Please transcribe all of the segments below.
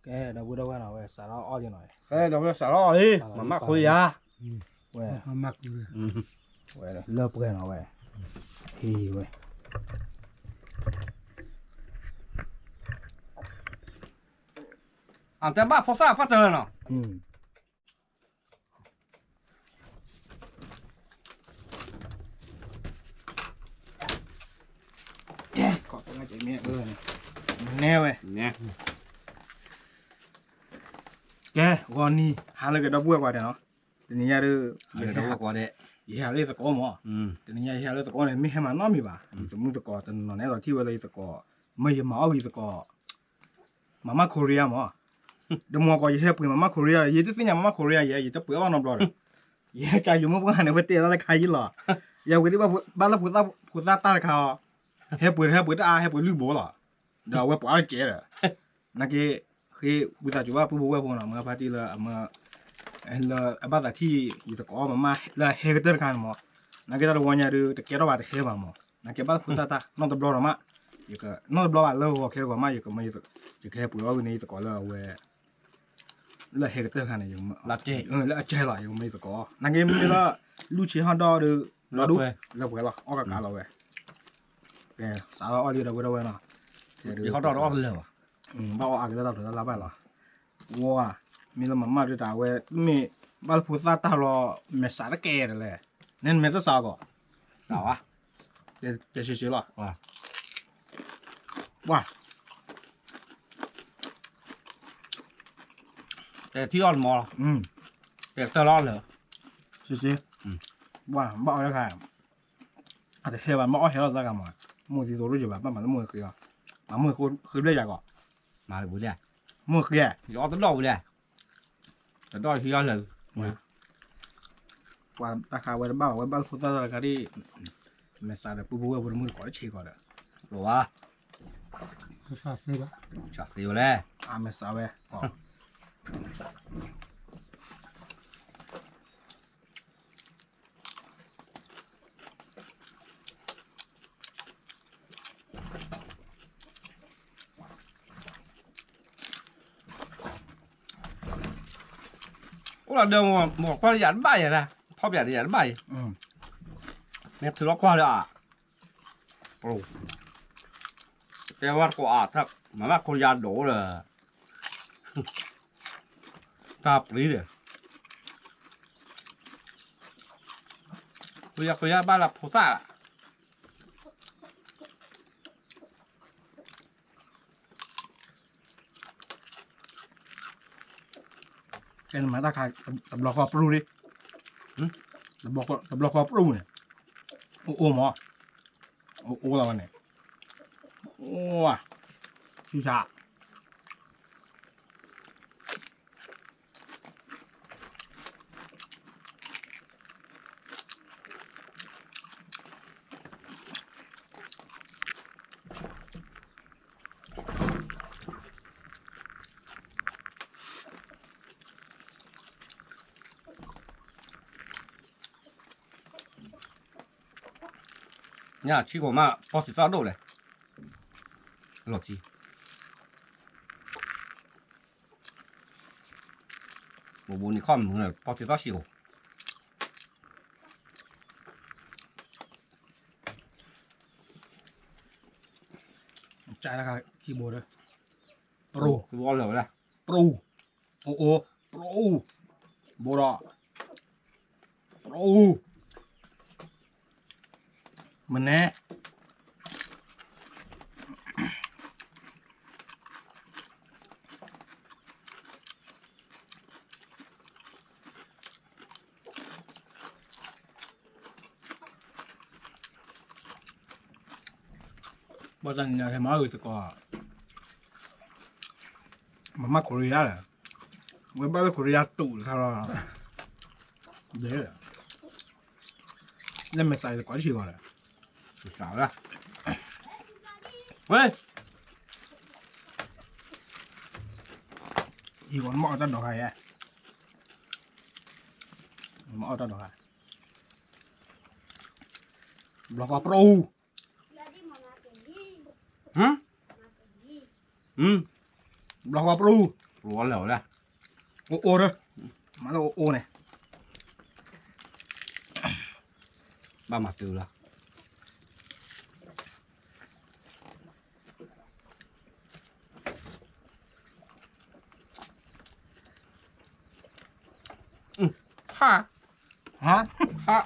ကဲ ဒီပုၢ်ဒီဝဲၢ်နီၤ ဝဲစးထီၣ်အီၣ်လံနီၤ, ကဲ ဒီပုၢ်ဒီဝဲၢ်စးထီၣ်အီၣ်လံ မၤမၢ်ခိယၤ, ဝဲ ဝဲလၢပှဲၤနီၤဝဲ, ဟံးဝဲ, အတဲဘၣ်ဖိသၣ်ဖးတၢၢ်နီၤ. ကဲ နဲဝဲ, ကဲ ဂီၤနံၤ ဟါလၢကဒီပုၢ်ဝဲၢ်ကွၢ်ဒဲးနီၤ, တနံၤညါဒီး ယဟဲလၢယသကိးမး, တနံၤညါယဟဲလၢသကိးန့ၣ် မ့ၢ်ဟဲမၤနီတမံၤဘၣ်, ယသမုၢ်သကိးတနီၤန့ၣ် အဲၣ်ဒိးထံၣ်ဝဲလၢယသကိး, မ့ၢ်ယမၤအီၣ်ဂ့ၤသကိး မၤမၢ်ခိရံယါမး, ဒီးမ့ၢ်ကီး ယဟဲပှ့ၤမၤမၢ်ခိရံယါဒီး ယတသ့ၣ်ညါမၤမၢ်ခိရံယါယဲ ယတပှ့ၤအီၣ်နီတဘျီဒီး, ယဟဲကၢယိၤမုၣ်ပှၢ်န့ၣ် ဝဲတဲလီၤတခါယံလီၤ, ယဝဲဒ်ဘၣ်လၢဖိသၣ်တၢ်တခါအီၤ, ဟဲပှ့ၤ ဟဲပှ့ၤတအါ ဟဲပှ့ၤလွံၢ်ဘိလီၤ, ဒီးအဝဲပှ့ၤအီၣ်တကဲဒီး, နာ်က့ ဃ့ဝံသးစူၤဘၣ်ပုၢ်ဖိဝဲၢ်ဖိနီၤ မ့ၢ်ဖါတံၢ်လၢအမၢ လၢအဘၣ်သးထံၣ် ယသကိးမၤမၢ်လၢအဟဲကတၢၢ်တခါန့ၣ်မး, နာ်က့တၢ်တဝီညါဒီး တကဲထီၣ်ဘၣ်တဟဲဘၣ်မး, နာ်က့ဘၣ်လၢဖိသၣ်တၢ် နီတဘျီဒီးမး, နီတဘျီဘၣ်လၢဂီၤခဲတဂီၤမး ယကဟဲပှ့ၤအီၣ်ဂ့ၤန့ၣ် ယသကိးလၢအဝဲ လၢအဟဲကတၢၢ်တခါန့ၣ် လၢအကဲလီၤ ယကမၢယသကိး, နာ်က့မ့ၢ်လၢ လူၢ်ဆံဟီၣ်ဒီးဒီး လီၤဒူ လၢပှဲၤလီၤ အီၣ်ကကးလီၤဝဲ, ကဲ စးထီၣ်အီၣ်လံဒီးဝဲဒၣ်ဝဲနီၤ, ဟီၣ်ဒီးအီၣ်တလၢာ်ဘၣ်, ဘၣ်အီၣ်အါကတၢၢ်တၢ်ဖျိးတၢ်လၢ်ဘၣ်လီၤ, ဝါ, မ့ၢ်လၢမၤမၢ်ဒုးတၢ်ဝဲ မ့ၢ်ဘၣ်လၢဖိသၣ်တၢ်လီၤ မဲာ်ဆှးတကဲဒီးလဲၣ်, နဲနမဲာ်သၣ်စးအီၤကီး, တဲဆှ့ဆှ့လီၤ, ဝါ တဲထံၣ်အီၣ်တမီၤလီၤ, တဲကတၢၢ်လီၤလၢာ်, ဆှ့ဆှ့, ဝါ ဘၣ်အီၣ်လၢခါ, အတဟဲဘၣ် ဘၣ်အီၣ်ဟဲလီၤသးဂၤမး, မိၢ်သံသိရိယဘၣ် ဘၣ်မၤလၢမိၢ်ဃ့အီၤ, မၤမိၢ်ဃ့ဘျဲၣ်ယၤကီး, မၤလၢပူၤလဲၣ်, မိၢ်ဃ့, ယအီၣ်တဒီၣ်ပူၤလဲၣ်, တဒီၣ်ဟံးအီၣ်လၢာ်, ပှၤတၢ်ခါဝဲတဘၣ်ဘၣ် ဝဲဘၣ်လၢဖိသၣ်တၢ်တခါဒ်, မဲာ်ဆှးဒီးပုၢ်ဖိဝဲၢ်ဖိတမုၢ်တကိးတဆံးကီးဒီး, လိၤဘၣ်, စးသ့ဝဲလဲၣ်, မဲာ်ဆှးဝဲ, အိၣ်လီၤဒီး မ့ၢ်ကွၢ်ယၤတဘၣ်ယၤဒၣ်, ထီၣ်ပယၤဒီးယၤတဘၣ်အံၤ, မ့ၢ်ထုးလီၤကွၢ်ဒီး, တဲဝဲတကိးအါ, မၤဘၣ်ခိယၤဒိၣ်ဒီး, တၢ်ပျံၤဒီး, ခိယၤခိယၤဘၣ်လၢဖိသၣ်လီၤ. ကဲနမၤတၢ်ခါ, တဘျီဃီပရူၢ်လံ, တဘျီဃီပရူၢ်န့ၣ်, အိၣ်အိၣ်မး, အိၣ်အိၣ်လီၤဝဲန့ၣ်, အိၣ်, ဆံဆး ညၣ်ဆံကိးမး ပီၢ်သံသီၣ်ဒိၣ်လဲၣ်, လီၤထံ, ဘိးဘိးန့ၣ်ခီၣ်မုာ်လၢ ပီၢ်သံသီၣ်ဆံကိး, ကၢ်တခါခံဘိဒီး, ပရူၢ်, ပရူၢ်, အိၣ်အိၣ်, ပရူၢ်, ဘိဒီး, ပရူၢ်, မနဲ ဘၣ်တၢ်နံၤညါဟဲမၤအီၣ်ဂ့ၤသကိး, မၤမၢ်ခိရံယါဒီး, ဝဲဘၣ်လၢခိရံယါတူာ်တခါလီၤ, ဒဲး, လၢမဲာ်သးအံၤသကိးတဆံးဂီၤဒီး, စးလၢ, ဝဲ, ဟံၣ်ဂီၤနမ့ၢ်အီၣ်တၢ်ဒိးခါယဲ, နမ့ၢ်အီၣ်တၢ်ဒိးခါ, ဘျီဃီပရူၢ် ဘျီဃီပရူၢ်, ဘျီဃီပရူၢ်, ပျိလၢၤဝဲဒၣ်, အိၣ်အိၣ်ဒီး, မၤလၢအိၣ်အိၣ်န့ၣ်, ဘၣ်မၤတုၤလီၤ, ဟါ, ဟါ,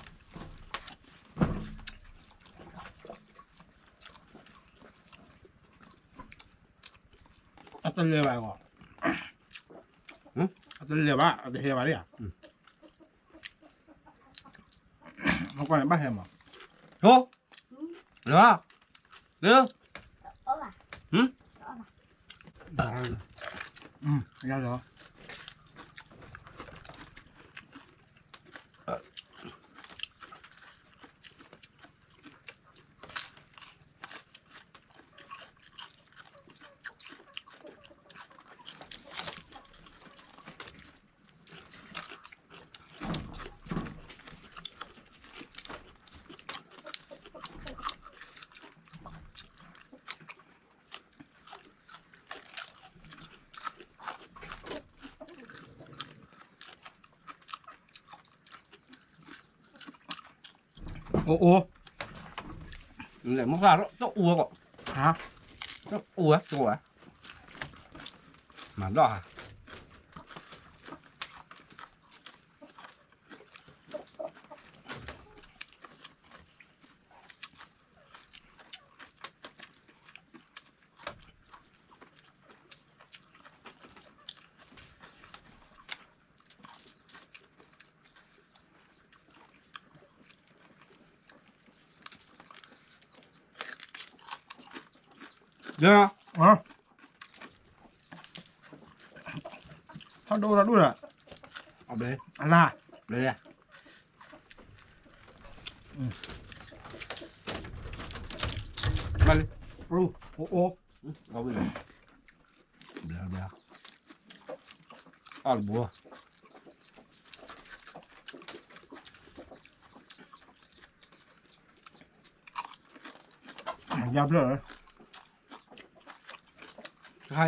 အတလဲၤဘၣ်ဂီၢ်, အတလဲၤဘၣ် အတဟဲဘၣ်လံဧါ, မကွၢ်န့ၣ်ဘၣ်ဟဲမး, ဟိ, လၢ, လၢ, ဟ, ယၤလီၤ. အိၣ်အိၣ်, လဲၤမုၢ်ဃၢ်တအိၣ်ဝဲကီး, တအိၣ်ဝဲ, တအိၣ်ဝဲ, မၤဘျီၣ်ဧါ. ယၤ, ထီၣ်ဒိၣ်ထီၣ်ဒိၣ်လီၤ, အဘျဲ, အလါ, ဘျဲ, ဘျဲလံ, အိၣ်အိၣ်, ဘျဲဘျဲ, အီၣ်တဘိ ယါဖျၢၣ်, ဟါ,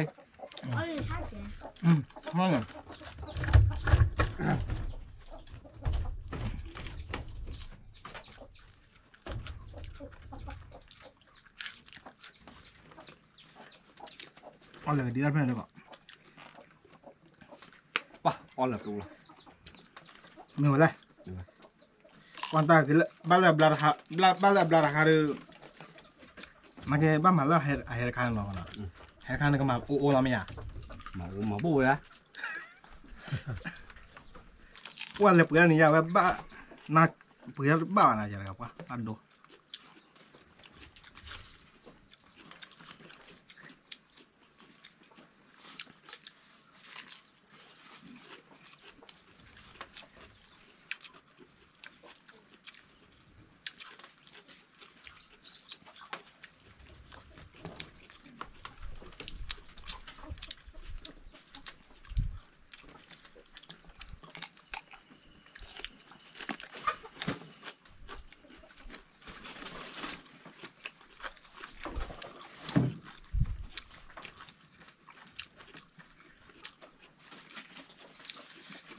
မ့ၢ်, အီၣ်လၢကဒံးတၢ်ဖျၢၣ်န့ၣ်ကီး, ပၢ်အီၣ်လၢကလီၤ, မ့ၢ်ဝဲလဲၣ်, ကွၢ်တၢ်က့ၤလၢ ဘၣ်လၢအဘျါတဟါ, ဘၣ်လၢအဘျါတဟါဒီး, မ့ၢ်က့ၤဘၣ်မၤလၢအဟဲတခါန့ၣ်လီၤ, ဟဲတခါန့ၣ်ကမၤအိၣ်အိၣ်လီၤမ့ၢ်ဧါ, မၤအိၣ်မၤဘိၣ်ဝဲဒၣ်, ကွၢ်လဲၤပှ့ၤန့ၣ်ယၤဝဲဘၣ်, နၤပှ့ၤတဘၣ်ဘၣ်နၤယၤတဂၤပှၢ်ဘၣ်ဒိ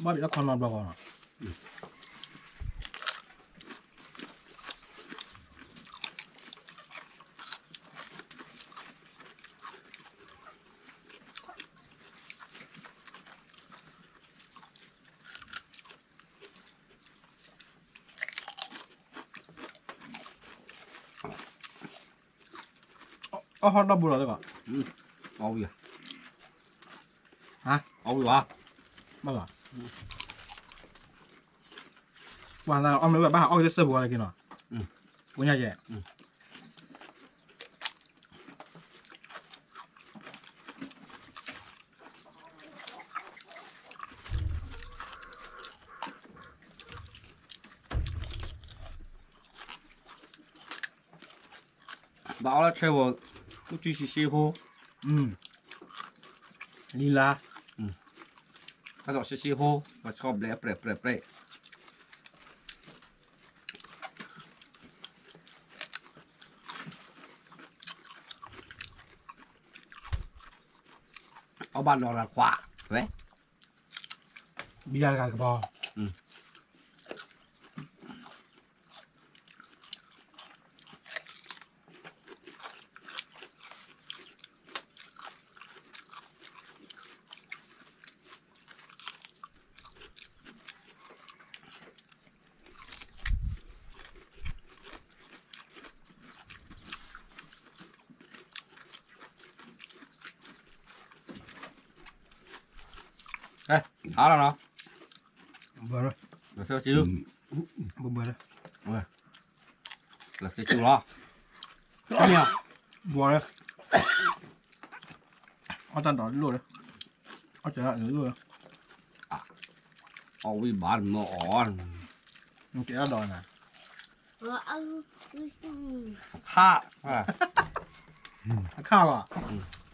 ဘၣ်ဒ်တၢ်ခီနီတဘျီဃီနီၤ, အီၣ်ဟီၣ်ဒီဘိလီၤသ့ၣ်ကီး, အီၣ်ဝံၤဧါ, ဟါ, အီၣ်ဝံၤဧါ, ဘၣ်လီၤ, ပှၤအီၣ်မ့ၢ်ဝဲဘၣ်ဟးအီၣ်က့ၤလၢစၢဖှိၣ်ဝဲလၢက့ၤနီၤ, ပညါကဲ ဘၣ်အီၣ်လၢဆဲးဝဲ, မုၢ်ထံဆံးဆံးဖိ, လံလါ, တၢ်သီၣ်ဆံးဆံးဖိ, ပှၤဆီဘျဲးပြဲးပြဲးပြဲး, အီၣ်ဘၣ်ဒီးတခွး ဝဲ, ဘံယၤတဂၤတကပီၤ. အါလီၤနီၤ, ဘၣ်, လီၤစ့ၢ်ကီး, ဘၣ်, လီၤစ့ၢ်ကီးလီၤ, ဘၣ်, အီၣ်တၢ်ဒီးလိၣ်လၢ, အီၣ်တၢ်လိၣ်လၢ, အီၣ်ဝံၣ်ဘၣ်မ့ၢ်အီၣ်, ကဲအီၣ်ဒီးနၤ, အခါ, အခါလီၤ.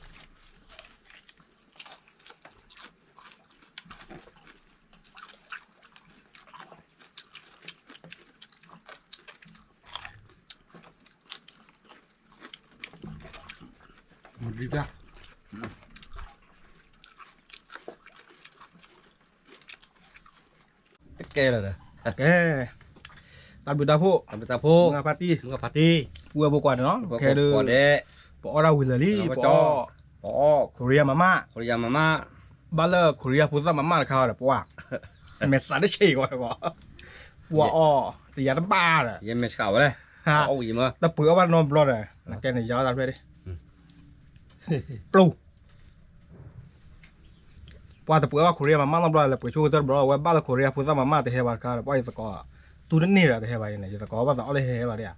မၤဒံးတၢ်, ကဲလၢာ်ဒီး, ကဲ, တၢ်ဘျုးတၢ်ဖှိၣ်, တၢ်ဘျုးတၢ်ဖှိၣ်, မုၢ်ဂၢ်ဖါတံၢ်, မုၢ်ဂၢ်ဖါတံၢ်, ပုၢ်ဝဲၢ်ဖိကိးဂၤန့ၣ်နီၤ, ခဲဒုး, ပအီၣ်တၢ်ဝံၤလၢာ်လံ, ပအီၣ်, ပအီၣ်, ခိရံယါမးမး, ခိရံယါမးမး, ဘၣ်လၢခိရံယါဖိသၣ်မးမးတခါဒီး ပှၤ, မဲာ်ဆှးတဆံးဂီၤ, ပှၤအီၣ်, တယၤတဘၣ်ဒီး, ယမဲာ်ဆှးဝဲလဲၣ်, အီၣ်ဝံၤမး, တပှ့ၤအီၣ်ဘၣ်နီတဘျီဒီး, နကဲန့ၣ်ယါအီၣ်တၢ်ဖျဲၣ်ဒံး, ပျိ ပှၤတပှ့ၤဘၣ်ခိရံယါမးမးနီတဘျီ လဲၤပှ့ၤဆိကတၢၢ်တဘျီ အဝဲဘၣ်လၢခိရံယါဖိသၣ်မးမးတဟဲဘၣ်တခါဒီး ပှၤအံၤသကိး, တူၢ်တန့ၢ်ဒီးတဟဲဘၣ်န့ၣ် ယသကိးဘၣ်သးအီၣ်လၢဟဲဟဲလီၤဒံးဧါ,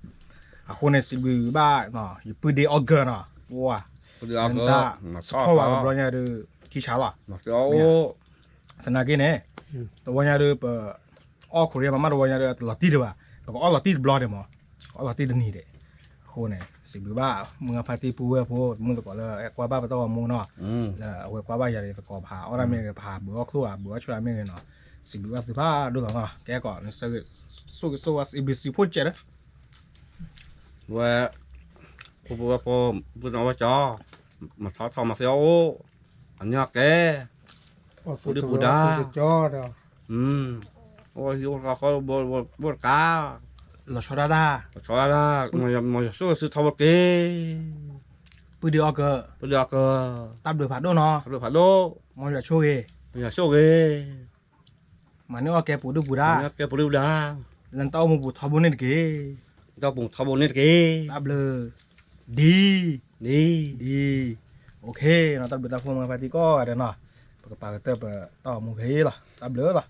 အဃိန့ၣ် စံးဘျုးဘၣ်, ယပုၢ်ဒ့အီၣ်ကၢၢ်နီၤ, ပှၤ, တၢ်, စခီၣ်ဝဲတဘျီညါဒုး, ထံဆးလီၤ, သနာ်က့န့ၣ်, တဝီညါဒုးပ အီၣ်ခိရံယါမးမးတဝီညါဒီး တလီၤတံၢ်ဒံးဘၣ်, ပကအီၣ်လီၤတံၢ်တဘျီဒံးမး, ကအီၣ်လီၤတံၢ်တနံၤဒံး, အဃိန့ၣ် စံးဘျုးဘၣ် မုၢ်ဂၢ်ဖါတံၢ်ပုၢ်ဝဲၢ်ဖိ သမုၢ်သကိးလၢကွၢ်ဘၣ်ပတၢ်ဂီၤမူနီၤ, လၢအဝဲကွၢ်ဘၣ်ယၤဒီးသကိး ပဟးအီၣ်တၢ်မ့ၢ်ဂ့ၤ ပဟးဘုးအီၣ်ချိၣ်ဧါ ဘုးအီၣ်ဆၣ်မ့ၢ်ဂ့ၤနီၤ, စံးဘျုးဘၣ်သုဖးဒိၣ်လီၤနီၤ, ကဲကီး နဆိၣ်ဂ့ၤဆိၣ်ဝါ စံးဘျုးစံးဖှိၣ်ကဲးလၢ ဝဲ, ပုၢ်ဝဲၢ်ဖိ ပုၢ်နီၢ်ဝဲၢ်ကၠီ, မၤထီၣ်ထီၣ်မၤသ့အီၣ်အိၣ်, အန့ၢ်အီၣ်ကဲ, ပူၤဒုၣ်ပူၤဒါ, အိၣ်ဟံၣ်အိၣ်ဃီ ဘိတကါ, လီၤဆီဒၣ်တၢ်, လီၤဆီဒၣ်တၢ်, မ်ယွၤဆိၣ်ဂ့ၤသုထီဘိတက့ၢ်, ပုၢ်ဒ့အီၣ်ကၢၢ်, ပုၢ်ဒ့အီၣ်ကၢၢ်, တၢ်ဘျုးဖးဒိၣ်နီၤ, တၢ်ဘျုးဖးဒိၣ်, မ်ယွၤဆိၣ်ဂ့ၤ, မ်ယွၤဆိၣ်ဂ့ၤ မၤန့ၢ်အီၣ်ကဲပူၤဒုၣ်ပူၤဒါ, မၤန့ၢ်အီၣ်ကဲပူၤဒုၣ်ပူၤဒါ, လၢနတၢ်အိၣ်မူပူၤထီဘိန့ၣ်တက့ၢ်, တၢ်အိၣ်မူပူၤထီဘိန့ၣ်တက့ၢ်, တၢ်ဘျုး, ဒ်, ဒ်, ဒ်, အိၣ်ခ့နီၤ, တၢ်ဘျုးတၢ်ဖှိၣ်မုၢ်ဂၢ်ဖါတံၢ်ကိးဂၤဒဲးနီၤ, ပကပာ်ကတၢၢ်ပတၢ်အိၣ်မူဖဲအံၤလီၤ, တၢ်ဘျုးလီၤ.